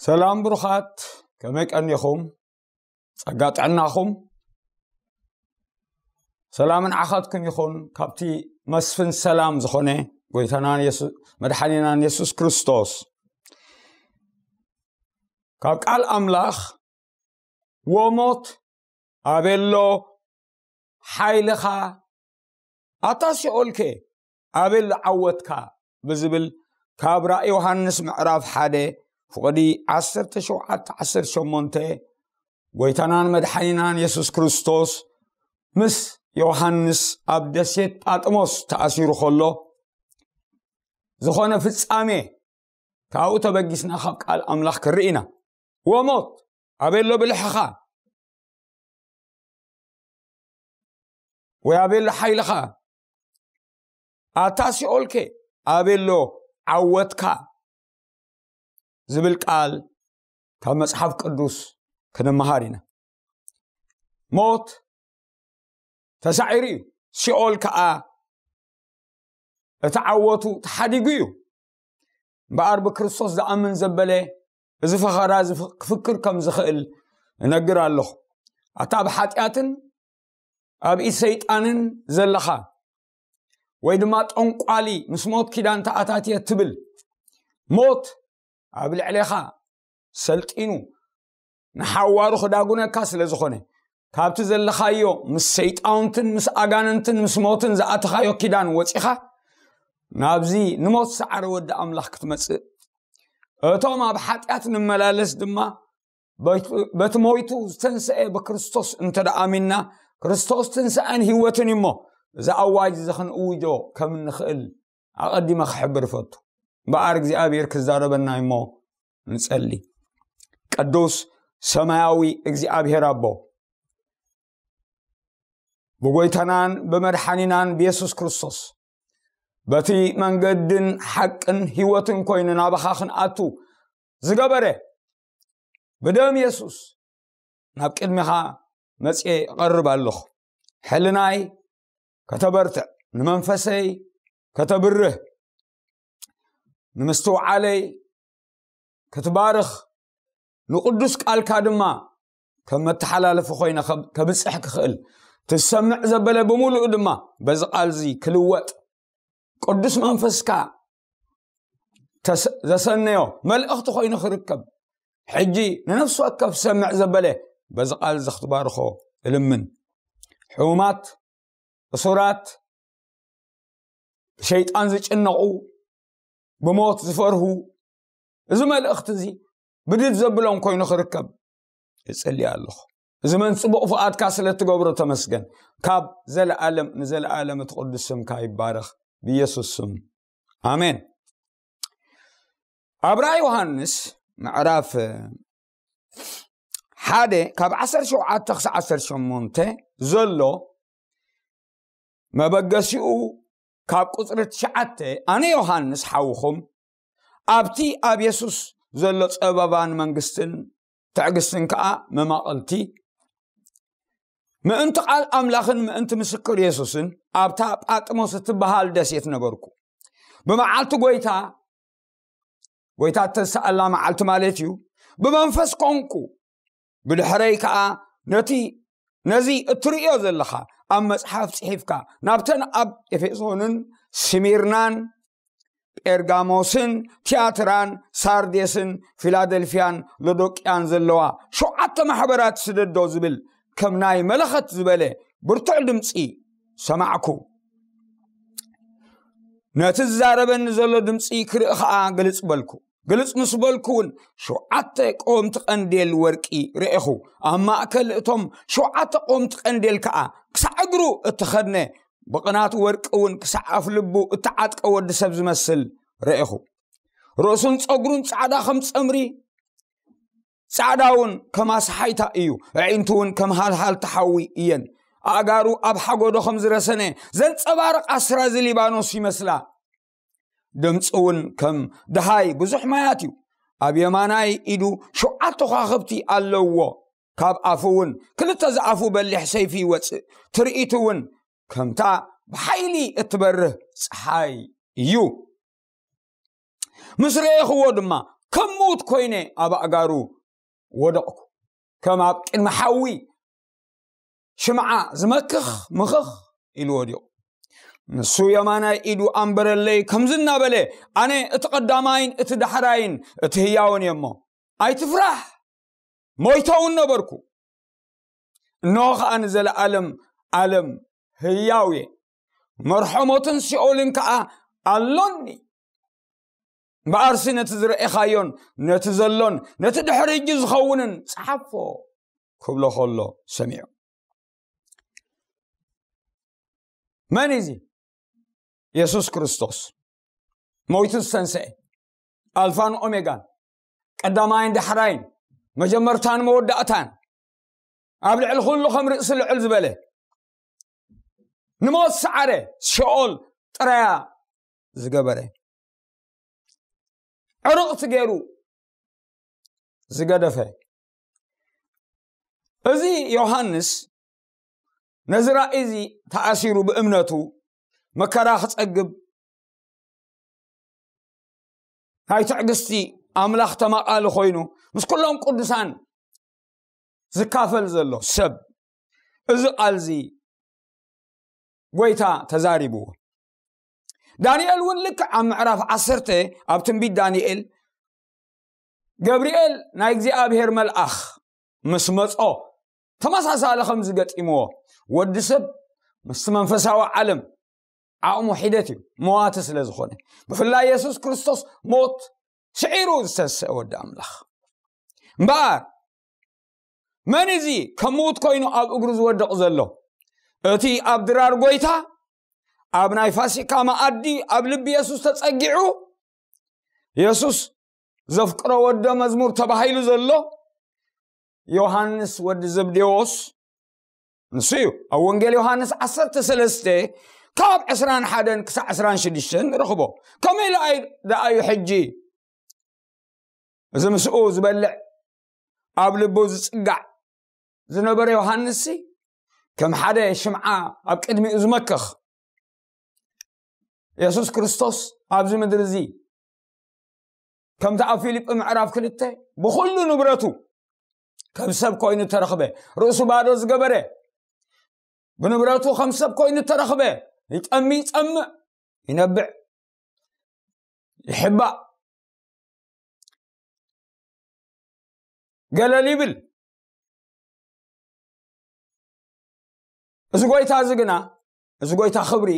ሰላም ብሩኻት፣ ከመይ ቀኒኹም? ጸጋ ጥዕናኹም ሰላምን ዓኻትኩም ይኹን። ካብቲ መስፍን ሰላም ዝኾነ ጎይታናን የሱ-፣ መድሓኒናን የሱስ ክርስቶስ ካብ ቃል ኣምላኽ፣ "ወሞት ኣቤሎ ሓይልኻ፣ ኣታ ሲኦልከ ኣቤሎ ዓወትካ?" ብዝብል ካብ ራእይ ዮሃንስ ምዕራፍ ሓደ ፍቕዲ ዓሰርተ ሸውዓተ ዓሰርተ ሸሞንተ፣ ጎይታናን መድሓኒናን የሱስ ክርስቶስ ምስ ዮሃንስ ኣብ ደሴት ጳጥሞስ ተኣሲሩ ከሎ ዝኾነ ፍጻሜ ካብኡ ተበጊስና ካብ ቃል ኣምላኽ ክርኢ ኢና። "ወሞት ኣበይ ኣሎ ብልሕኻ? ወይ ኣበይ ኣሎ ሓይልኻ? ኣታ ሲኦልከ ኣበይ ኣሎ ዓወትካ?" ዝብል ቃል ካብ መጽሓፍ ቅዱስ ክንመሃር ኢና። ሞት ተሳዒሩ እዩ፣ ሲኦል ከኣ እቲ ዓወቱ ተሓዲጉ እዩ። እምበኣር ብክርስቶስ ዝኣምን ዘበለ እዚ ፈኸራ እዚ ክፍክር ከም ዝኽእል እነግር ኣለኹ። ኣታ ኣብ ሓጢኣትን ኣብ ኢድ ሰይጣንን ዘለኻ፣ ወይ ድማ ጠንቋሊ ምስ ሞት ኪዳን ተኣታትየ ትብል፣ ሞት ኣብ ልዕሌኻ ሰልጢኑ ንሓዋሩ ክዳጉነካ ስለ ዝኾነ፣ ካብቲ ዘለኻዮ ምስ ሰይጣውንትን ምስ ኣጋንንትን ምስ ሞትን ዝኣተኻዮ ኪዳን ወጺኻ ናብዚ ንሞት ዝሰዓረ ወዲ ኣምላኽ ክትመጽእ፣ እቶም ኣብ ሓጢኣት ንመላለስ ድማ በቲ ሞይቱ ዝተንስአ ብክርስቶስ እንተ ደኣ ኣሚንና፣ ክርስቶስ ትንሳኤን ህይወትን እዩ እሞ፣ እዚ ኣዋጅ እዚ ክንእውጆ ከም እንኽእል ኣቐዲመ ክሕብር እፈቱ። እምበኣር እግዚኣብሔር ክዛረበና እዩ እሞ ንጸሊ። ቅዱስ ሰማያዊ እግዚኣብሔር ኣቦ፣ ብጎይታናን ብመድሓኒናን ብየሱስ ክርስቶስ፣ በቲ መንገድን ሓቅን ህይወትን ኮይኑ ናባኻ ክንኣቱ ዝገበረ፣ ብደም የሱስ ናብ ቅድሚኻ መጽየ እቐርብ ኣለኹ። ሕልናይ ከተበርትዕ፣ ንመንፈሰይ ከተብርህ፣ ንምስትውዓለይ ክትባርኽ፣ ንቅዱስ ቃልካ ድማ ከም መተሓላለፊ ኮይነ ከብ-፣ ከብጽሕ ክኽእል፣ ትሰምዕ ዘበለ ብምሉኡ ድማ በዚ ቃል እዚ ክልወጥ፣ ቅዱስ መንፈስካ ተስ-፣ ዘሰነዮ መልእኽቲ ኮይኑ ክርከብ፣ ሕጂ ንነፍሲ ወከፍ ሰምዕ ዘበለ በዚ ቃል እዚ ክትባርኾ እልምን። ሕሙማት፣ እሱራት፣ ብሸይጣን ዝጭነቑ፣ ብሞት ዝፈርሁ፣ እዚ መልእኽቲ እዚ ብድድ ዘብሎም ኮይኑ ክርከብ እጽሊ ኣለኹ። እዚ መን ጽቡቕ ፍቓድካ ስለ እትገብሮ ተመስገን። ካብ ዘለኣለም ንዘለኣለም እቲ ቅዱስ ስምካ ይባረኽ፣ ብየሱስ ስም፣ ኣሜን። ኣብ ራእይ ዮሃንስ ምዕራፍ ሓደ ካብ ዓሰርተ ሸውዓተ ክሳዕ ዓሰርተ ሸሞንተ ዘሎ መበገሲኡ ካብ ቁጽሪ ትሽዓተ፣ ኣነ ዮሃንስ ሓውኹም ኣብቲ ኣብ የሱስ ዘሎ ጸበባን መንግስትን ትዕግስትን ከኣ መማቕልቲ፣ ምእንቲ ቃል ኣምላኽን ምእንቲ ምስክር የሱስን ኣብታ ጳጥሞስ እትበሃል ደሴት ነበርኩ። ብመዓልቲ ጎይታ፣ ጎይታ እተንስኣላ መዓልቲ ማለት እዩ፣ ብመንፈስ ኮንኩ። ብድሕረይ ከኣ ነቲ፣ ነዚ እትርእዮ ዘለኻ ኣብ መጽሓፍ ጽሒፍካ ናብተን ኣብ ኤፌሶንን ስሚርናን ጴርጋሞስን ቲያትራን ሳርዴስን ፊላደልፍያን ሎዶቅያን ዘለዋ ሸውዓተ ማሕበራት ስደዶ ዝብል ከም ናይ መለኸት ዝበለ ብርቱዕ ድምጺ ሰማዕኩ። ነቲ ዝዛረበኒ ዘሎ ድምጺ ክርኢ ኸኣ ግልጽ በልኩ። ግልጽ ምስ በልኩ እውን ሸውዓተ ቀወምቲ ቀንዴል ወርቂ ርኤኹ። ኣብ ማእከል እቶም ሸውዓተ ቀወምቲ ቀንዴል ከኣ ክሳዕ እግሩ እተኸድነ፣ ብቕናት ወርቂ እውን ክሳዕ ኣፍልቡ እተዓጥቀ ወዲ ሰብ ዝመስል ርኤኹ። ርእሱን ጸጉሩን ጻዕዳ ከም ጸምሪ፣ ጻዕዳ እውን ከም ኣስሓይታ እዩ። ኣዒንቱ እውን ከም ሃልሃልቲ ሓዊ እየን። ኣእጋሩ ኣብ ሓጎዶ ከም ዝረሰነ ዘንጸባርቕ ኣስራዚ ሊባኖስ ይመስላ። ድምፂ እውን ከም ደሃይ ብዙሕ ማያት እዩ። ኣብ የማናይ ኢዱ ሸውዓተ ከዋኽብቲ ኣለውዎ። ካብ ኣፉ እውን ክልተ ዝኣፉ በሊሕ ሰይፊ ይወፅእ። ትርኢቱ እውን ከምታ ብሓይሊ እትበርህ ፀሓይ እዩ። ምስ ረኤኽዎ ድማ ከም ምዉት ኮይነ ኣብ ኣእጋሩ ወደቕኩ። ከም ኣብ ቅድሚ ሓዊ ሽምዓ ዝመክኽ ምኽኽ ኢሉ ወዲቑ። ንሱ የማናይ ኢዱ ኣንበረለይ፣ ከምዚ እናበለ፣ ኣነ እቲ ቀዳማይን እቲ ዳሕራይን እቲ ህያውን እየ እሞ፣ ኣይትፍራሕ፣ ሞይተ እውን ነበርኩ፣ እንሆ ኸኣ ንዘለኣለም ኣለም ህያው እየ፣ መርሖ ሞትን ሲኦልን ከኣ ኣሎኒ። እምበኣርሲ ነቲ ዝረኤኻዮን ነቲ ዘሎን ነቲ ድሕሪ ሕጂ ዝኸውንን ጸሓፎ ክብሎ ከሎ ሰሚዑ። መን እዚ? የሱስ ክርስቶስ ሞይቱ ዝተንስአ፣ ኣልፋን ኦሜጋን፣ ቀዳማይን ዳሕራይን፣ መጀመርታን መወዳእታን፣ ኣብ ልዕሊ ኩሉ ከም ርእሲ ልዕል ዝበለ፣ ንሞት ሰዓረ፣ ሸኦል ጥራያ ዝገበረ፣ ዕርቕቲ ገይሩ ዝገደፈ። እዚ ዮሃንስ ነዚ ራእይ እዚ ተኣሲሩ ብእምነቱ መከራ ክጸግብ ናይ ትዕግስቲ ኣምላኽ ተማቓሊ ኮይኑ ምስ ኩሎም ቅዱሳን ዝካፈል ዘሎ ሰብ እዚ ቃል እዚ ጎይታ ተዛሪብዎ። ዳንኤል እውን ልክዕ ኣብ ምዕራፍ ዓሰርተ ኣብ ትንቢት ዳንኤል ገብርኤል ናይ እግዚኣብሔር መልኣኽ ምስ መጾ ተመሳሳሊ ከም ዝገጢምዎ ወዲ ሰብ ምስቲ መንፈሳዊ ዓለም ዓቕሙ ሒደት እዩ፣ መዋቲ ስለ ዝኾነ። ብፍላይ የሱስ ክርስቶስ ሞት ስዒሩ ዝተንስአ ወዲ ኣምላኽ። እምበኣር መን እዚ ከም ምዉት ኮይኑ ኣብ እግሩ ዝወድቕ ዘሎ? እቲ ኣብ ድራር ጎይታ ኣብ ናይ ፋሲካ መኣዲ ኣብ ልቢ የሱስ ተጸጊዑ የሱስ ዘፍቅሮ ወደ መዝሙር ተባሂሉ ዘሎ ዮሃንስ ወዲ ዘብዴዎስ ንሱ እዩ። ኣብ ወንጌል ዮሃንስ ዓሰርተ ሰለስተ ካብ ዕስራን ሓደን ክሳዕ ዕስራን ሽዱሽተን ንረኽቦ። ከመይ ኢሉ ኣይ-፣ ደኣ እዩ ሕጂ እዚ ምስኡ ዝበልዕ ኣብ ልቡ ዝጽጋዕ ዝነበረ ዮሃንስ ሲ ከም ሓደ ሽምዓ ኣብ ቅድሚኡ ዝመክኽ። የሱስ ክርስቶስ ኣብዚ ምድሪ እዚ ከምቲ ኣብ ፊልጲ ምዕራፍ ክልተ ብኹሉ ንብረቱ ከም ሰብ ኮይኑ ተረኽበ፣ ርእሱ ባዶ ዝገበረ፣ ብንብረቱ ከም ሰብ ኮይኑ ተረኽበ። ይጠሚ ይጸምእ፣ ይነብዕ፣ ይሕባእ፣ ገለል ይብል። እዚ ጎይታ እዚ ግና፣ እዚ ጎይታ ክብሪ፣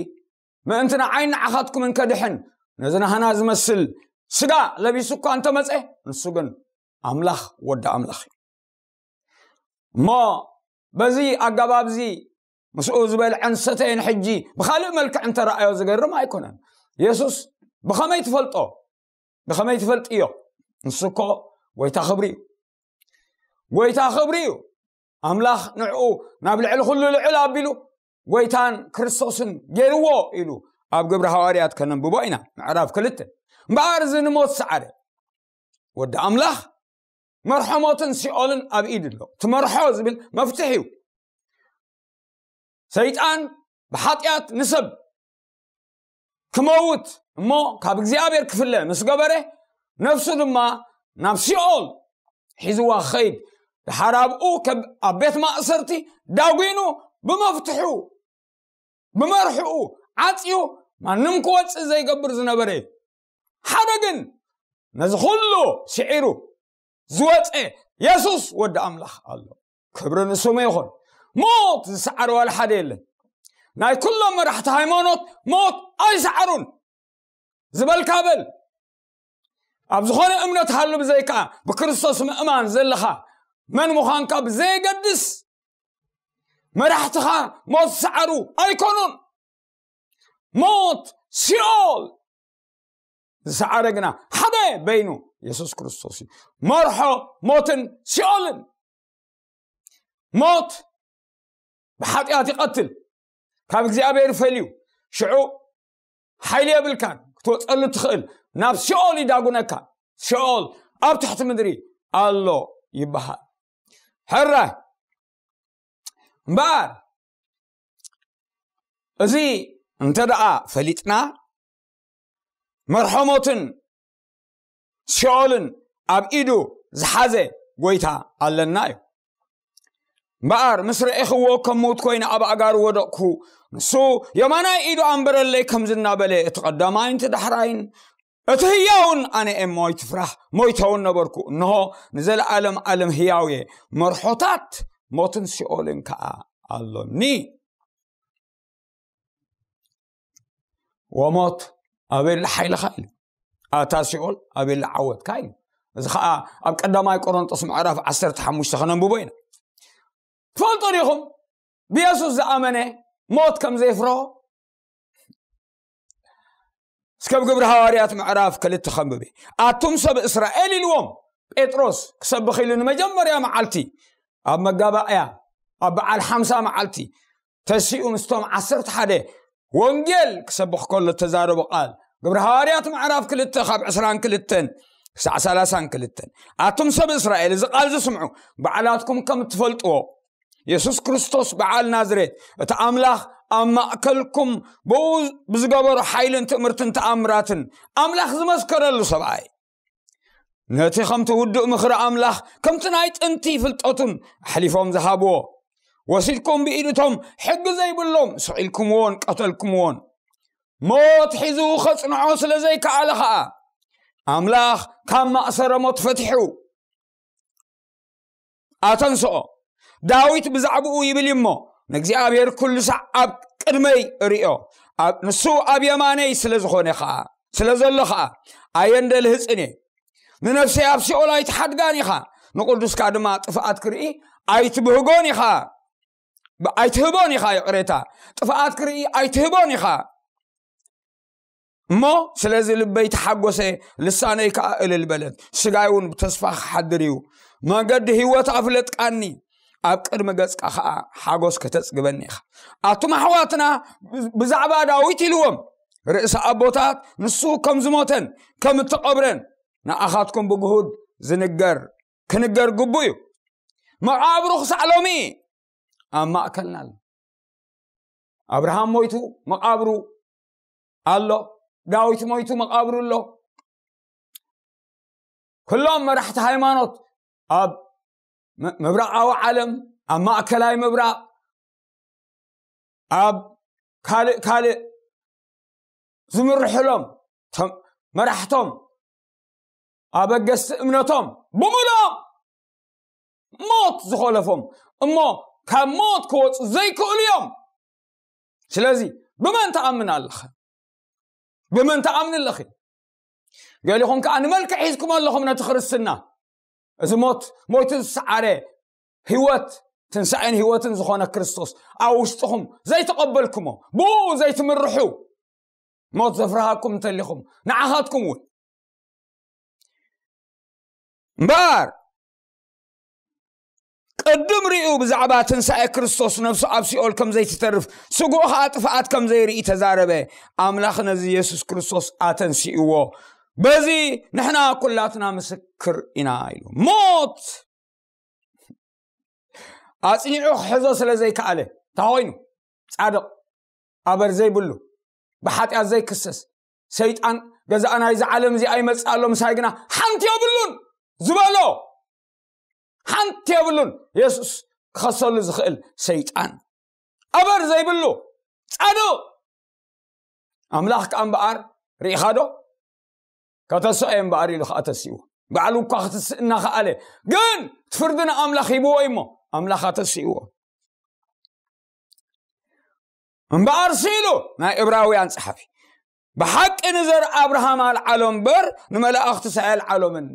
ምእንቲ ንዓይን ንዓኻትኩምን ከድሕን ነዚ ናህና ዝመስል ስጋ ለቢሱ እኳ እንተመጸ፣ ንሱ ግን ኣምላኽ፣ ወዲ ኣምላኽ እዩ። እሞ በዚ ኣገባብ እዚ ምስኡ ዝበልዐን ሰተየን ሕጂ ብኻልእ መልክዕ እንተረኣዮ ዝገርም ኣይኮነን። የሱስ ብኸመይ ትፈልጦ? ብኸመይ ትፈልጥዮ? ንሱ እኮ ጎይታ ክብሪ እዩ። ጎይታ ክብሪ እዩ። ኣምላኽ ንዕኡ ናብ ልዕሊ ኩሉ ልዕል ኣቢሉ ጎይታን ክርስቶስን ገይርዎ ኢሉ ኣብ ግብሪ ሃዋርያት ከነንብቦ ኢና፣ ምዕራፍ ክልተ። እምበኣር እዚ ንሞት ሰዓረ ወዲ ኣምላኽ መርሖ ሞትን ሲኦልን ኣብ ኢድ ኣሎ። እቲ መርሖ ዝብል መፍትሕ እዩ። ሰይጣን ብሓጢኣት ንሰብ ክመውት እሞ ካብ እግዚኣብሔር ክፍለ ምስ ገበረ፣ ነፍሱ ድማ ናብ ሲኦል ሒዝዋ ክኸይድ፣ ድሓር ኣብኡ ከብ-፣ ኣብ ቤት ማእሰርቲ ዳጒኑ ብመፍትሑ፣ ብመርሕኡ ዓጽዩ ማንም ክወጽእ ዘይገብር ዝነበረ እዩ። ሓደ ግን ነዚ ኩሉ ስዒሩ ዝወጸ የሱስ ወዲ ኣምላኽ ኣሎ። ክብሪ ንስሙ ይኹን። ሞት ዝሰዓረ ዋላ ሓደ የለን። ናይ ኩሎም መራሕቲ ሃይማኖት ሞት ኣይሰዓሩን። ዝበልካ በል። ኣብ ዝኾነ እምነት ሃሉ ብዘይካ ብክርስቶስ ምእማን ዘለኻ መን ምዃንካ ብዘየገድስ መራሕትኻ ሞት ዝሰዓሩ ኣይኮኑን። ሞት፣ ሲኦል ዝሰዓረ ግና ሓደ በይኑ የሱስ ክርስቶስ እዩ። መርሖ ሞትን ሲኦልን። ሞት ብሓጢኣት ይቐትል፣ ካብ እግዚኣብሔር ይፈልዩ። ሽዑ ሓይሊ የብልካን ክትወፀሉ ትኽእል፣ ናብ ሲኦል ይዳጉነካ። ሲኦል ኣብ ትሕቲ ምድሪ ኣሎ ይበሃል። ሕራይ እምበኣር እዚ እንተ ደኣ ፈሊጥና፣ መርሖ ሞትን ሲኦልን ኣብ ኢዱ ዝሓዘ ጎይታ ኣለና እዩ። እምበኣር ምስ ረኤኽዎ ከም ምዉት ኮይነ ኣብ ኣእጋሩ ወደቕኩ። ንሱ የማናይ ኢዱ ኣንበረለይ ከምዚ እናበለ፣ እቲ ቀዳማይን እቲ ዳሕራይን እቲ ህያውን ኣነ እየ እሞ ኣይትፍራህ። ሞይተ እውን ነበርኩ፣ እንሆ ንዘለኣለም ኣለም ህያው እየ። መርሖታት ሞትን ሲኦልን ከኣ ኣሎኒ። ወሞት ኣበየለ ሓይልኻ ኢሉ፣ ኣታ ሲኦል ኣበየለ ዓወትካ ኢሉ። እዚ ከዓ ኣብ ቀዳማይ ቆሮንጦስ ምዕራፍ ዓሰርተ ሓሙሽተ ከነንብቦ ኢና። ትፈልጡ ዲኹም ብየሱስ ዝኣመነ ሞት ከም ዘይፍርሆ? እስከ ኣብ ግብሪ ሃዋርያት ምዕራፍ ክልተ ከንብብ። ኣቱም ሰብ እስራኤል ኢልዎም፣ ጴጥሮስ ክሰብኽ ኢሉ ንመጀመርያ መዓልቲ ኣብ መጋባእያ ኣብ በዓል ሓምሳ መዓልቲ ተሲኡ ምስቶም ዓሰርተ ሓደ ወንጌል ክሰብኽ ከሎ ተዛረቦ ቃል፣ ግብሪ ሃዋርያት ምዕራፍ ክልተ ካብ ዕስራን ክልተን ክሳዕ ሰላሳን ክልተን። ኣቱም ሰብ እስራኤል፣ እዚ ቃል ዝስምዑ ባዕላትኩም ከም እትፈልጥዎ፣ የሱስ ክርስቶስ በዓል ናዝሬት እቲ ኣምላኽ ኣብ ማእከልኩም ብኡ ብዝገበሮ ሓይልን ትእምርትን ተኣምራትን ኣምላኽ ዝመስከረሉ ሰብኣይ፣ ነቲ ከምቲ ውዱእ ምኽሪ ኣምላኽ ከምቲ ናይ ጥንቲ ፍልጠቱን ኣሕሊፎም ዝሃብዎ፣ ወሲድኩም ብኢድቶም ሕጊ ዘይብሎም ስቕ ኢልኩምዎን ቀተልኩምዎን። ሞት ሒዙ ኸጽንዖ ስለ ዘይከኣለ ኸኣ ኣምላኽ ካብ ማእሰረ ሞት ፈቲሑ ኣተንስኦ። ዳዊት ብዛዕባኡ ይብል እዩ እሞ፣ ንእግዚኣብሔር ኩሉ ሳዕ ኣብ ቅድመይ እርእዮ፣ ኣብ- ንሱ ኣብ የማነይ ስለ ዝኾነ ኸኣ ስለ ዘሎ ኸኣ ኣየንደልህጽን እየ። ንነፍሰይ ኣብ ሲኦል ኣይትሓድጋን ኢኻ፣ ንቕዱስካ ድማ ጥፍኣት ክርኢ ኣይትብህጎን ኢኻ። ብ- ኣይትህቦን ኢኻ፣ ይቕሬታ፣ ጥፍኣት ክርኢ ኣይትህቦን ኢኻ። እሞ ስለዚ ልበይ ተሓጎሰ፣ ልሳነይ ከኣ እልል በለት፣ ስጋይ እውን ብተስፋ ክሓድር እዩ። መገዲ ህይወት ኣፍለጥካኒ፣ ኣብ ቅድሚ ገጽካ ከኣ ሓጎስ ከተጽግበኒ ኢኻ። ኣቱም ኣሕዋትና ብዛዕባ ዳዊት ኢልዎም፣ ርእሲ ኣቦታት ንሱ ከም ዝሞተን ከም እተቐብረን ንኣኻትኩም ብግሁድ ዝንገር ክንገር ግቡ እዩ። መቓብሩ ክሳዕ ሎሚ ኣብ ማእከልና ኣሎ። ኣብርሃም ሞይቱ መቓብሩ ኣሎ። ዳዊት ሞይቱ መቓብሩ ኣሎ። ኩሎም መራሕቲ ሃይማኖት ኣብ ም- ምብራቓዊ ዓለም፣ ኣብ ማእከላይ ምብራቕ፣ ኣብ ካልእ ካልእ ዝምርሕሎም ቶም- መራሕቶም ኣበገስቲ እምነቶም ብምሉኦም ሞት ዝኾለፎም እሞ ካብ ሞት ክወፁ ዘይክእሉ እዮም። ስለዚ ብመን ትኣምን ኣለኸ? ብመን ትኣምን ኣለኺ? ገሊኹም ከዓ ንመልክዕ ሒዝኩም ኣለኹም ነቲ ክርስትና። እዚ ሞት ሞይቱ ዝሰዓረ ህይወት ትንሳኤን ህይወትን ዝኾነ ክርስቶስ ኣብ ውሽጥኹም ዘይተቐበልኩሞ፣ ብኡ ዘይትምርሑ፣ ሞት ዘፍርሃኩም እንተሊኹም ንዓኻትኩም እውን እምበኣር ቅድም ሪኡ ብዛዕባ ትንሳኤ ክርስቶስ ነፍሱ ኣብ ሲኦል ከም ዘይትተርፍ ስግኡ ኸዓ ጥፍኣት ከም ዘይርኢ ተዛረበ። ኣምላኽ ነዚ የሱስ ክርስቶስ ኣተንሲእዎ። በዚ ንሕና ኩላትና ምስክር ኢና ኢሉ። ሞት ኣጽኒዑ ክሕዞ ስለ ዘይከኣለ እንታይ ኮይኑ? ጻድቕ፣ ኣበር ዘይብሉ፣ ብሓጢኣት ዘይክሰስ፣ ሰይጣን ገዛእ ናይዚ ዓለም እዚ ኣይመጽእ ኣሎ ምሳይ ግና ሓንቲ የብሉን ዝበሎ፣ ሓንቲ የብሉን የሱስ ክኸሰሉ ዝኽእል ሰይጣን። ኣበር ዘይብሉ ጻድቕ ኣምላኽ ከኣ እምበኣር ርኢኻ ዶ? ከተስኦ እየ እምበኣር ኢሉ ከኣ ተሲእዎ። ባዕሉ እኳ ክትስእ እናኸኣለ ግን እቲ ፍርዲ ንኣምላኽ ሂብዎ እዩ እሞ ኣምላኽ ኣተሲእዎ። እምበኣር ስኢሉ ናይ እብራውያን ጸሓፊ ብሓቂ ንዘር ኣብርሃም ኣልዓሎ እምበር ንመላእኽትስ ኣየልዓሎምን።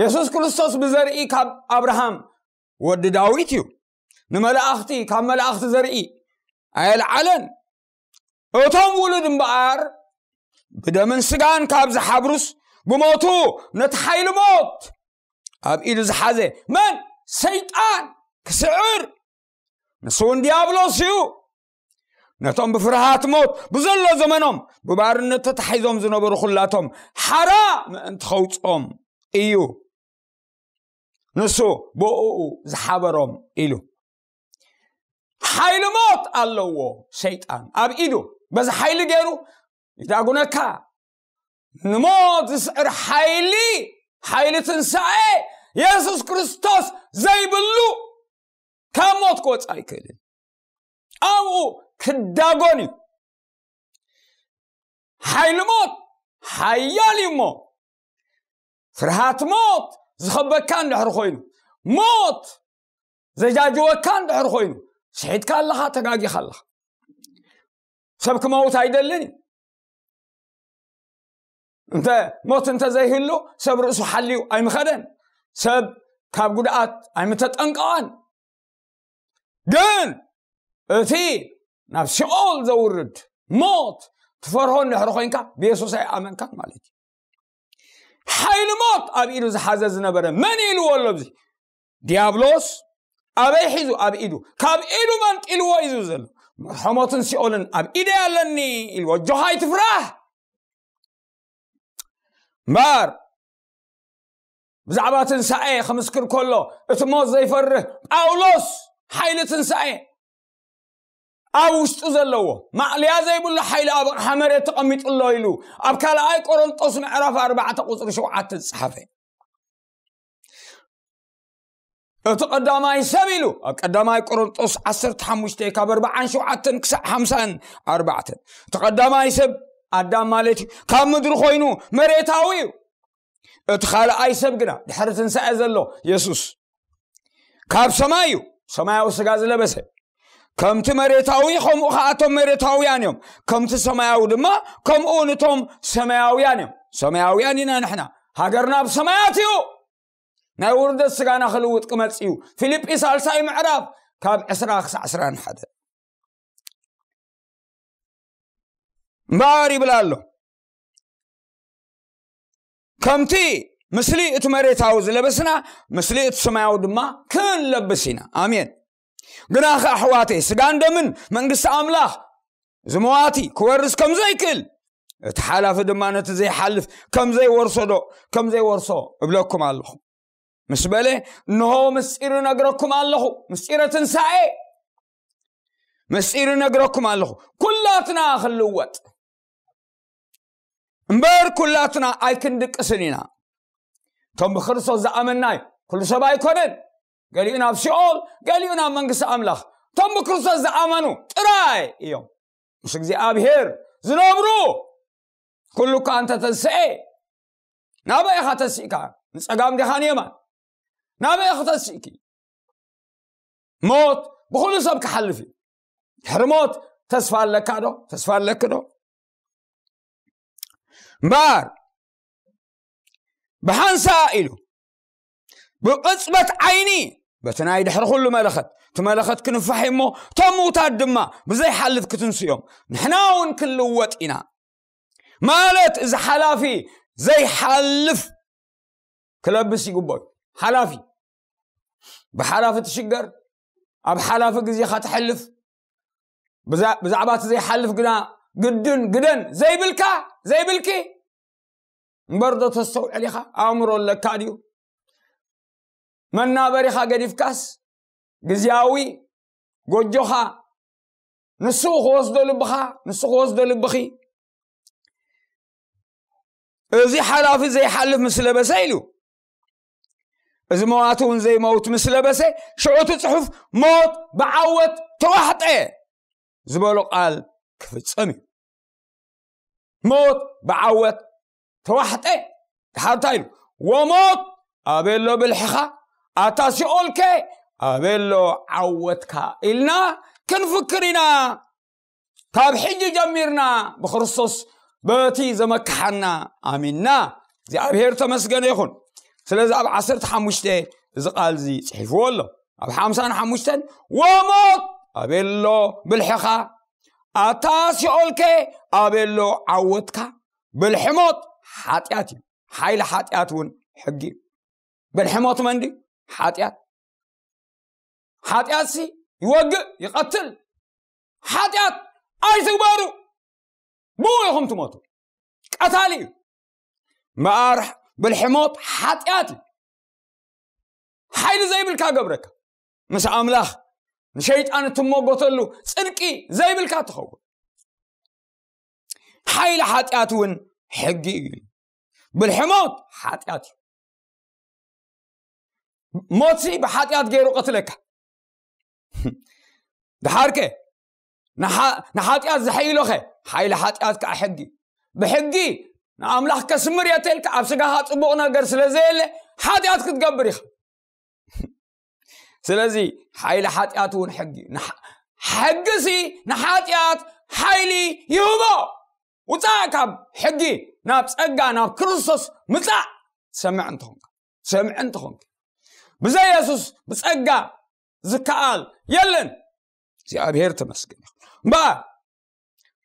የሱስ ክርስቶስ ብዘርኢ ካብ ኣብርሃም ወዲ ዳዊት እዩ። ንመላእኽቲ ካብ መላእኽቲ ዘርኢ ኣየልዓለን። እቶም ውሉድ እምበኣር ብደምን ስጋን ካብ ዝሓብሩስ ብሞቱ ነቲ ሓይሊ ሞት ኣብ ኢዱ ዝሓዘ መን? ሰይጣን ክስዕር ንሱ እውን ዲያብሎስ እዩ። ነቶም ብፍርሃት ሞት ብዘሎ ዘመኖም ብባርነት ተታሒዞም ዝነበሩ ኩላቶም ሓራ ምእንቲ ኸውፅኦም እዩ ንሱ ብእኡ ዝሓበሮም ኢሉ። ሓይሊ ሞት ኣለዎ ሰይጣን ኣብ ኢዱ። በዚ ሓይሊ ገይሩ ይዳጉነካ። ንሞት ዝስዕር ሓይሊ ሓይሊ ትንሳኤ የሱስ ክርስቶስ ዘይብሉ ካብ ሞት ክወፅእ ኣይክእልን። ኣብኡ ክዳጎን እዩ። ሓይሊ ሞት ሓያል እዩ እሞ፣ ፍርሃት ሞት ዝኸበካ እንድሕር ኮይኑ፣ ሞት ዘጃጅወካ እንድሕር ኮይኑ፣ ስሒትካ ኣለኻ፣ ተጋጊኻ ኣለኻ። ሰብ ክመውት ኣይደልን እዩ። እንተ ሞት እንተ ዘይህሉ፣ ሰብ ርእሱ ሓልዩ ኣይምኸደን፣ ሰብ ካብ ጉድኣት ኣይምተጠንቀቐን። ግን እቲ ናብ ሲኦል ዘውርድ ሞት ትፈርሆ እንድሕር ኮይንካ፣ ብየሱስ ኣይኣመንካን ማለት እዩ። ሓይሊ ሞት ኣብ ኢዱ ዝሓዘ ዝነበረ መን ኢልዎ ኣሎ? ኣብዚ ዲያብሎስ ኣበይ ሒዙ? ኣብ ኢዱ። ካብ ኢዱ መንጢልዎ እዩ ዘሎ። መርሖ ሞትን ሲኦልን ኣብ ኢደይ ኣለኒ ኢልዎ። ኣጆኻ ኣይትፍራህ። እምበር ብዛዕባ ትንሳኤ ክምስክር ከሎ፣ እቲ ሞት ዘይፈርህ ጳውሎስ፣ ሓይሊ ትንሳኤ ኣብ ውሽጡ ዘለዎ፣ ማእለያ ዘይብሉ ሓይሊ ኣብ ኣቕሓ መሬት ተቐሚጡ ኣሎ ኢሉ ኣብ ካልኣይ ቆሮንጦስ ምዕራፍ ኣርባዕተ ቁጽሪ ሸውዓተ ዝጸሓፈ። እቲ ቀዳማይ ሰብ ኢሉ ኣብ ቀዳማይ ቆሮንጦስ ዓሰርተ ሓሙሽተ ካብ ኣርባዓን ሸውዓተን ክሳዕ ሓምሳን ኣርባዕተን፣ እቲ ቀዳማይ ሰብ ኣዳም ማለት እዩ፣ ካብ ምድሪ ኮይኑ መሬታዊ እዩ። እቲ ካልኣይ ሰብ ግና ድሕሪ ትንሳኤ ዘሎ የሱስ ካብ ሰማይ እዩ፣ ሰማያዊ ስጋ ዝለበሰ። ከምቲ መሬታዊ ከምኡ ኸዓ እቶም መሬታውያን እዮም፣ ከምቲ ሰማያዊ ድማ ከምኡ ንቶም ሰማያውያን እዮም። ሰማያውያን ኢና ንሕና። ሃገርና ኣብ ሰማያት እዩ። ናይ ውርደት ስጋና ክልውጥ ክመጽእ እዩ። ፊልጲ ሳልሳይ ምዕራፍ ካብ ዕስራ ክሳዕ ዕስራን ሓደ። እምበኣር ይብል ኣሎ፣ ከምቲ ምስሊ እቲ መሬታዊ ዝለበስና፣ ምስሊ እቲ ሰማያዊ ድማ ክንለብስ ኢና። ኣሜን። ግናኸ ኣሕዋተይ፣ ስጋን ደምን መንግስቲ ኣምላኽ እዚ መዋቲ ክወርስ ከም ዘይክእል፣ እቲ ሓላፊ ድማ ነቲ ዘይሓልፍ ከም ዘይወርሶ ዶ ከም ዘይወርሶ እብለኩም ኣለኹ ምስ በለ፣ እንሆ ምስጢር እነግረኩም ኣለኹ፣ ምስጢረ ትንሳኤ ምስጢር እነግረኩም ኣለኹ። ኩላትና ክንልወጥ እምበር ኩላትና ኣይክንድቅስን ኢና። እቶም ብክርስቶስ ዝኣመንናይ ኩሉ ሰብ ኣይኮነን። ገሊኡ ናብ ሲኦል፣ ገሊኡ ናብ መንግስቲ ኣምላኽ። እቶም ብክርስቶስ ዝኣመኑ ጥራይ እዮም ምስ እግዚኣብሔር ዝነብሩ። ኩሉ እኳ እንተ ተንስኤ፣ ናበይ ኢኻ ተንሲእካ? ንጸጋም ዲኻ ንየማን? ናበይ ኢኻ ተንሲእኪ? ሞት ብኹሉ ሰብ ክሓልፍ እዩ። ድሕሪ ሞት ተስፋ ኣለካ ዶ? ተስፋ ኣለኪ ዶ? እምበኣር ብሓንሳእ ኢሉ ብቕጽበት ዓይኒ በቲ ናይ ድሕሪ ኩሉ መለኸት፣ እቲ መለኸት ክንፋሕ እዩ እሞ፣ እቶም ምውታት ድማ ብዘይሓልፍ ክትንስኡ እዮም። ንሕና እውን ክንልወጥ ኢና። ማለት እዚ ሓላፊ ዘይሓልፍ ክለብስ ይግብኦ እዩ። ሓላፊ ብሓላፊ ትሽገር፣ ኣብ ሓላፊ ግዜኻ ትሕልፍ፣ ብዛ- ብዛዕባ እቲ ዘይሓልፍ ግና ግድን ግደን ዘይብልካ ዘይብልኪ እምበር ዶ ተስተውዕል ኢኻ? ኣእምሮ ኣለካ ድዩ? መናበሪኻ ገዲፍካስ ግዝያዊ ጎጆኻ ንሱ ክወስዶ ልብኻ፣ ንሱ ክወስዶ ልብኺ። እዚ ሓላፊ ዘይሓልፍ ምስ ለበሰ ኢሉ፣ እዚ መዋቲ እውን ዘይመውት ምስ ለበሰ፣ ሽዑ እቲ ጽሑፍ ሞት ብዓወት ተዋሕጠ ዝበሎ ቃል ክፍጸም እዩ። ሞት ብዓወት ተዋሕጠ። ድሓር እንታይ ኢሉ? "ወሞት ኣበሎ ብልሕኻ፣ ኣታ ሲኦልከ ኣበሎ ዓወትካ?" ኢልና ክንፍክር ኢና። ካብ ሕጂ ጀሚርና ብክርስቶስ በቲ ዘመክሓና ኣሚንና። እግዚኣብሔር ተመስገነ ይኹን። ስለዚ ኣብ ዓሰርተ ሓሙሽተ እዚ ቃል እዚ ጽሒፍዎ ኣሎ። ኣብ ሓምሳን ሓሙሽተን፣ "ወሞት ኣበሎ ብልሕኻ፣ ኣታ ሲኦልከ ኣበሎ ዓወትካ?" ብልሒ ሞት ሓጢኣት እዩ። ሓይሊ ሓጢኣት እውን ሕጊ እዩ። ብልሒ ሞት መን ድዩ? ሓጢኣት። ሓጢኣትሲ ይወግእ፣ ይቐትል። ሓጢኣት ኣይትግበሩ፣ ብኡ ኢኹም ትሞቱ። ቀታሊ እዩ። እምበኣር ብልሒ ሞት ሓጢኣት እዩ። ሓይሊ ዘይብልካ ገብረካ። ምስ ኣምላኽ ንሸይጣን እትሞጎተሉ ጽድቂ ዘይብልካ ትኸውን። ሓይሊ ሓጢኣት እውን ሕጊ እዩ። ብልሒ ሞት ሓጢኣት እዩ። ሞትሲ ብሓጢኣት ገይሩ ቀትለካ። ድሓርከ ንሓ- ንሓጢኣት ዘሐይሎኸ ሓይሊ ሓጢኣት ከዓ ሕጊ እዩ። ብሕጊ ንኣምላኽ ከስምር እየ ተልካ ኣብ ስጋኻ ፅቡቕ ነገር ስለ ዘየለ ሓጢኣት ክትገብር ኢኻ። ስለዚ ሓይሊ ሓጢኣት እውን ሕጊ እዩ። ንሓ- ሕጊሲ ንሓጢኣት ሓይሊ ይህቦ። ውፃእ ካብ ሕጊ ናብ ፀጋ ናብ ክርስቶስ ምፃእ። ትሰምዕ እንተኾንካ ትሰምዕ እንተኾንካ ብዘይ የሱስ ብፀጋ ዝከኣል የለን። እግዚኣብሔር ተመስገን ይኹን። እምበኣር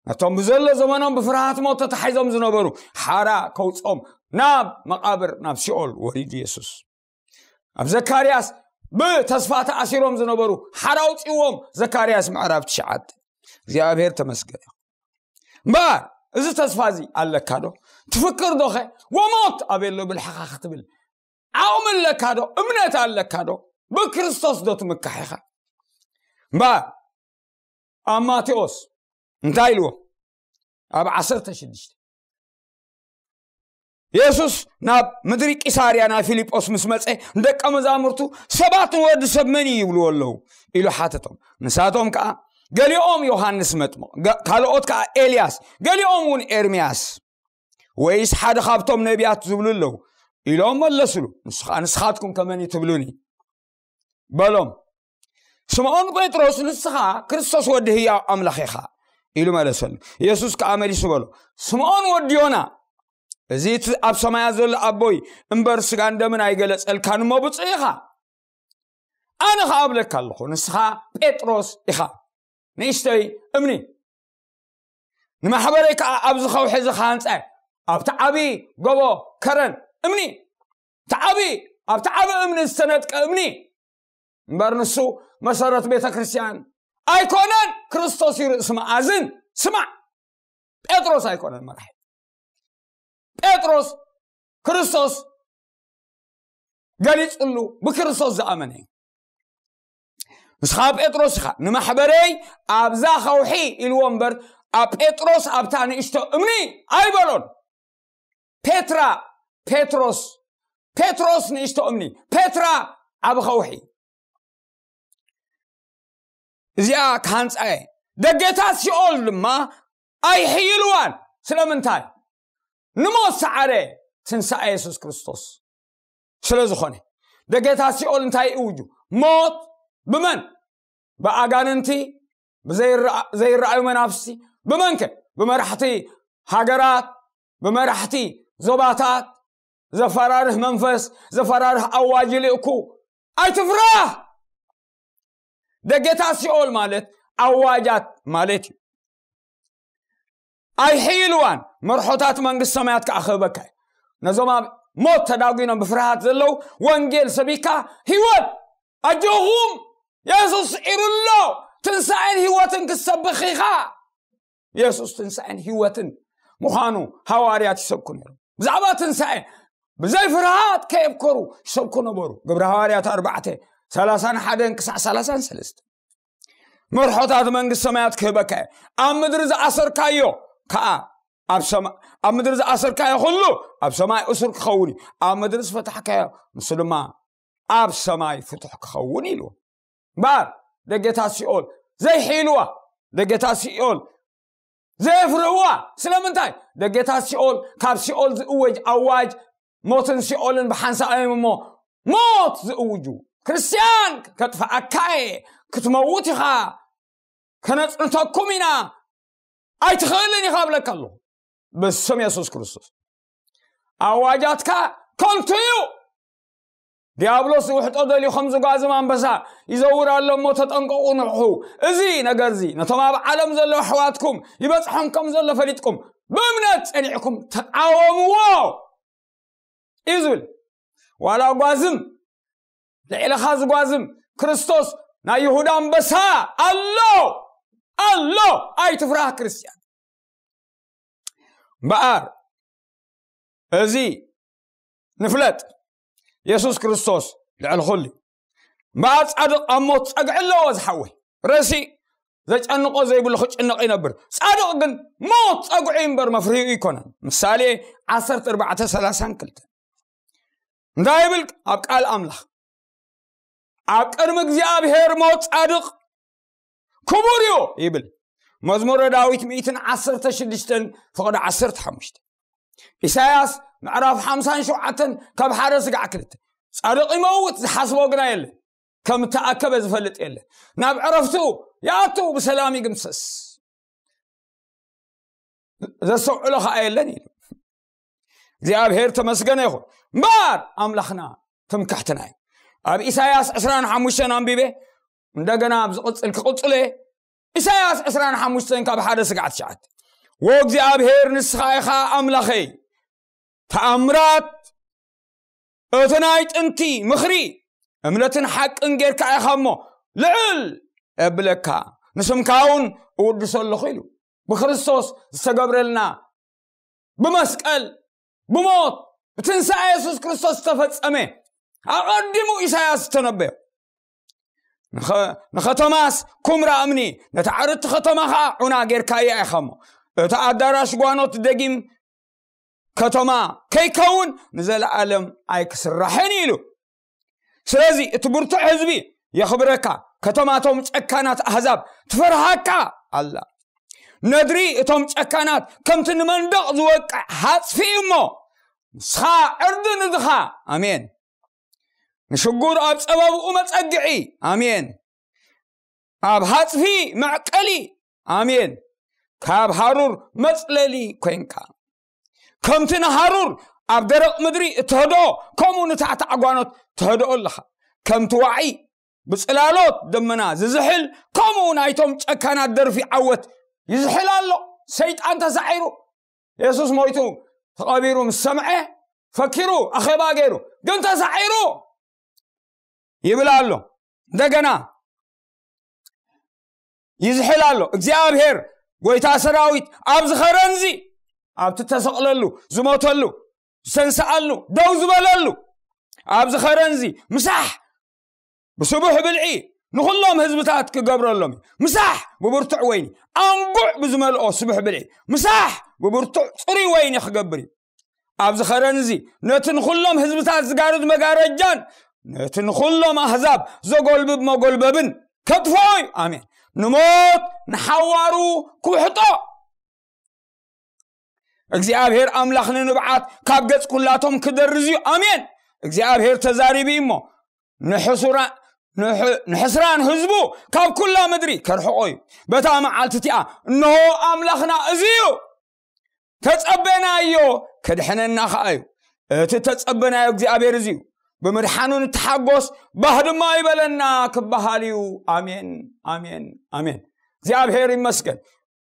ነቶም ብዘሎ ዘመኖም ብፍርሃት ሞት ተታሒዞም ዝነበሩ ሓራ ከውፅኦም ናብ መቓብር ናብ ሲኦል ወሪዱ የሱስ። ኣብ ዘካርያስ ብተስፋ ተኣሲሮም ዝነበሩ ሓራ ኣውፅዎም። ዘካርያስ ምዕራፍ ትሽዓተ። እግዚኣብሔር ተመስገን ይኹን። እምበኣር እዚ ተስፋ እዚ ኣለካ ዶ? ትፍክር ዶኸ? ወሞት ኣበሎ ብልሕኻ ክትብል ዓቕሚ ኣለካ ዶ? እምነት ኣለካ ዶ? ብክርስቶስ ዶ ትምካሕ ኢኻ? እምበኣር ኣብ ማቴዎስ እንታይ ኢልዎ? ኣብ ዓሰርተ ሽዱሽተ የሱስ ናብ ምድሪ ቂሳርያ ናይ ፊልጶስ ምስ መጸ፣ ንደቀ መዛሙርቱ ሰባት ንወዲ ሰብ መን እዩ ይብልዎ ኣለዉ ኢሉ ሓተቶም። ንሳቶም ከኣ ገሊኦም ዮሃንስ መጥምቕ፣ ገ- ካልኦት ከኣ ኤልያስ፣ ገሊኦም እውን ኤርምያስ ወይስ ሓደ ካብቶም ነቢያት ዝብሉ ኣለዉ ኢሎም መለስሉ። ንሱ ከኣ ንስኻትኩም ከመን እዩ ትብሉኒ በሎም። ስምዖን ጴጥሮስ ንስኻ ክርስቶስ ወዲ ህያው ኣምላኽ ኢኻ ኢሉ መለሰሉ። የሱስ ከኣ መሊሱ በሎ፣ ስምዖን ወዲ ዮና፣ እዚ እቲ ኣብ ሰማያት ዘሎ ኣቦይ እምበር ስጋን ደምን ኣይገለጸልካን እሞ ብፁዕ ኢኻ። ኣነ ኸዓ እብለካ ኣለኹ ንስኻ ጴጥሮስ ኢኻ፣ ንእሽተይ እምኒ ንማሕበረይ ከዓ ኣብዚ ኸውሒ እዚ ክሃንፀ ኣብቲ ዓብዪ ጎቦ ከረን እምኒ እቲ ዓብዪ ኣብቲ ዓብዪ እምኒ ዝተነጥቀ እምኒ እምበር ንሱ መሰረት ቤተ ክርስቲያን ኣይኮነን። ክርስቶስ እዩ ርእሲ መኣዝን። ስማዕ፣ ጴጥሮስ ኣይኮነን መራሒ። ጴጥሮስ ክርስቶስ ገሊፅሉ ብክርስቶስ ዝኣመነ እዩ። ንስኻ ጴጥሮስ ኢኻ ንማሕበረይ ኣብዛ ኸውሒ ኢልዎ እምበር ኣብ ጴጥሮስ ኣብታ ንእሽቶ እምኒ ኣይበሎን። ፔትራ ጴጥሮስ ጴጥሮስ ንእሽቶ እምኒ ፔትራ ዓብ ኸውሒ እዚኣ ክሃንፃ እየ። ደገታት ሲኦል ድማ ኣይሕይልዋን። ስለምንታይ? ንሞት ሰዓረ ትንሳኤ የሱስ ክርስቶስ ስለ ዝኾነ። ደገታት ሲኦል እንታይ ይእውጁ? ሞት ብመን? ብኣጋንንቲ፣ ብዘይረኣ- ዘይረኣዩ መናፍስቲ። ብመንከ? ብመራሕቲ ሃገራት፣ ብመራሕቲ ዞባታት። ዘፈራርህ መንፈስ፣ ዘፈራርህ ኣዋጅ ይልእኩ። ኣይትፍራህ። ደገታት ሲኦል ማለት ኣዋጃት ማለት እዩ። ኣይሕይልዋን። መርሖታት መንግስቲ ሰማያት ከዓ ክህበካ እዩ። ነዞም ኣብ ሞት ተዳጒኖም ብፍርሃት ዘለዉ ወንጌል ሰቢካ ህይወት ኣጆኹም፣ የሱስ ስዒሩ ኣሎ። ትንሳኤን ህይወትን ክትሰብኽ ኢኻ። የሱስ ትንሳኤን ህይወትን ምዃኑ ሃዋርያት ይሰብኩ ነይሮም። ብዛዕባ ትንሳኤ ብዘይ ፍርሃት ከየብከሩ ይሰብኩ ነበሩ። ግብሪ ሃዋርያት ኣርባዕተ ሰላሳን ሓደን ክሳዕ ሰላሳን ሰለስተ። መርሖታት መንግስት ሰማያት ክህበካ እየ። ኣብ ምድሪ ዝኣሰርካዮ ከዓ ኣብ ሰማ- ኣብ ምድሪ ዝኣሰርካዮ ኩሉ ኣብ ሰማይ እሱር ክኸውን እዩ። ኣብ ምድሪ ዝፈታሕካዮ ንሱ ድማ ኣብ ሰማይ ፍቱሕ ክኸውን ኢሉ። እምበኣር ደገታት ሲኦል ዘይሕይልዋ፣ ደገታት ሲኦል ዘየፍርህዋ። ስለምንታይ? ደገታት ሲኦል ካብ ሲኦል ዝእወጅ ኣዋጅ ሞትን ሲኦልን ብሓንሳእ እዮም እሞ ሞት ዝእውጁ። ክርስትያን ከጥፍኣካ እየ፣ ክትመውት ኢኻ፣ ከነጽንተኩም ኢና፣ ኣይትኽእልን ኢኻ እብለካ ኣለኹ ብስም የሱስ ክርስቶስ። ኣዋጃትካ ከንቱ እዩ። ዲያብሎስ ዝውሕጦ ደልዩ ከም ዝጓዝም ኣንበሳ ይዘውር ኣሎ እሞ ተጠንቀቑ፣ ንቕሑ። እዚ ነገር እዚ ነቶም ኣብ ዓለም ዘለዉ ኣሕዋትኩም ይበጽሖም ከም ዘሎ ፈሊጥኩም ብእምነት ጸኒዕኩም ተቃወምዎ እዩ ዝብል። ዋላ ጓዝም ልዕለኻ ዝጓዝም ክርስቶስ ናይ ይሁዳ ኣንበሳ ኣሎ ኣሎ። ኣይትፍራህ ክርስትያን። እምበኣር እዚ ንፍለጥ፣ የሱስ ክርስቶስ ልዕሊ ኩሉ እዩ። እምበኣር ጻድቕ ኣብ ሞት ጸግዒ ኣለዎ ዝሓወይ። ረሲ ዘጨንቆ ዘይብሉ ክጭነቕ ይነብር። ጻድቕ ግን ሞት ጸግዒ እምበር መፍርሂኡ ኣይኮነን። ምሳሌ ዓሰርተ ኣርባዕተ ሰላሳን ክልተን እንታይ ይብል ኣብ ቃል ኣምላኽ? ኣብ ቅድሚ እግዚኣብሔር ሞት ጻድቕ ክቡር እዩ ይብል። መዝሙረ ዳዊት ሚእትን ዓሰርተ ሽዱሽተን ፍቕዲ ዓሰርተ ሓሙሽተ። ኢሳያስ ምዕራፍ ሓምሳን ሸውዓተን ካብ ሓደ ስጋዕ ክልተ። ጻድቕ ይመውት፣ ዝሓስቦ ግና የለን። ከም እተኣከበ ዝፈልጥ የለን። ናብ ዕረፍቱ ይኣቱ፣ ብሰላም ይግምሰስ። ዘስተውዕሎ ኸኣ የለን ኢሉ። እግዚኣብሔር ተመስገነ ይኹን። እምበኣር ኣምላኽና ትምክሕትና እዩ። ኣብ ኢሳያስ ዕስራን ሓሙሽተን ኣንቢበ፣ እንደገና ኣብ ዝቕጽል ክቕጽሎ እየ። ኢሳያስ ዕስራን ሓሙሽተን ካብ ሓደ ስጋዕ ትሽዓተ። "ወእግዚኣብሔር ንስኻ ኢኻ ኣምላኸይ፣ ተኣምራት እቲ ናይ ጥንቲ ምኽሪ እምነትን ሓቅን ጌርካ ኢኻ እሞ ልዕል የብለካ፣ ንስምካ እውን እውድሶ ኣለኹ" ኢሉ። ብክርስቶስ ዝተገብረልና፣ ብመስቀል፣ ብሞት፣ ብትንሳኤ የሱስ ክርስቶስ ዝተፈጸመ፣ ኣቐዲሙ ኢሳያስ ዝተነበዮ። ንኸ-፣ ንኸተማስ ኩምራ እምኒ፣ ነታ ዕርድቲ ከተማ ኸኣ ዑና ጌርካያ ኢኻ እሞ፣ እቲ ኣዳራሽ ጓኖት ደጊም ከተማ ከይከውን ንዘለኣለም ኣይክስራሕን ኢሉ። ስለዚ እቲ ብርቱዕ ህዝቢ የኽብረካ፣ ከተማቶም ጨካናት ኣህዛብ ትፈርሃካ ኣላ። ነድሪ እቶም ጨካናት ከምቲ ንመንደቕ ዝወቅዕ ሃጽፊ እዩ እሞ፣ ንስኻ ዕርዲ ንድኻ። ኣሜን። ንሽጉር ኣብ ጸበብኡ መጸግዒ። ኣሜን። ኣብ ሃጽፊ መዕቀሊ። ኣሜን። ካብ ሃሩር መጽለሊ ኮንካ። ከምቲ ንሃሩር ኣብ ደረቕ ምድሪ እትህድኦ፣ ከምኡ ንታሕቲ ዓጓኖት ትህድኦ ኣለኻ። ከምቲ ዋዒ ብጽላሎት ደመና ዝዝሕል፣ ከምኡ ናይቶም ጨካናት ደርፊ ዓወት ይዝሕል ኣሎ። ሰይጣን ተሳዒሩ፣ የሱስ ሞይቱ ተቐቢሩ ምስ ሰምዐ፣ ፈኪሩ ኣኼባ ገይሩ፣ ግን ተሳዒሩ ይብል ኣሎ። እንደገና ይዝሕል ኣሎ። እግዚኣብሔር ጎይታ ሰራዊት ኣብዚ ኸረንዚ፣ ኣብቲ ተሰቕለሉ፣ ዝሞተሉ፣ ዝተንስኣሉ፣ ደው ዝበለሉ፣ ኣብዚ ኸረንዚ ምሳሕ ብስቡሕ ብልዒ ንኹሎም ህዝብታት ክገብረሎም እዩ። ምሳሕ ብብርቱዕ ወይኒ፣ ኣንጉዕ ብዝመልኦ ስቡሕ ብልዒ፣ ምሳሕ ብብርቱዕ ጽሩይ ወይኒ ክገብር እዩ። ኣብዚ ኸረንዚ ነቲ ንኹሎም ህዝብታት ዝጋርድ መጋረጃን ነቲ ንኹሎም ኣህዛብ ዘጎልብብ መጎልበብን ከጥፍኦ እዩ። ኣሜን። ንሞት ንሓዋሩ ክውሕጦ። እግዚኣብሔር ኣምላኽ ንንብዓት ካብ ገጽ ኩላቶም ክደርዝ እዩ። ኣሜን። እግዚኣብሔር ተዛሪቡ እዩ እሞ፣ ንሕሱራ-፣ ንሕ-፣ ንሕስራን ህዝቡ ካብ ኩላ ምድሪ ከርሕቆ እዩ። በታ መዓልቲ እቲኣ፣ እንሆ ኣምላኽና እዚ እዩ፣ ተጸበናዮ፣ ከድሕነና ኸኣ እዩ። እቲ ተጸበናዮ እግዚኣብሔር እዚ እዩ። ብምድሓኑ ንተሓጎስ፣ ባህ ድማ ይበለና፣ ክበሃል እዩ። ኣሜን፣ ኣሜን፣ ኣሜን። እግዚኣብሔር ይመስገን።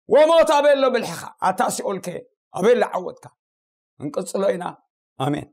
ወሞት ኣበይ ኣሎ ብልሕኻ? ኣታ ሲኦልከ ኣበይ ኣሎ ዓወትካ? እንቅጽሎ ኢና። ኣሜን።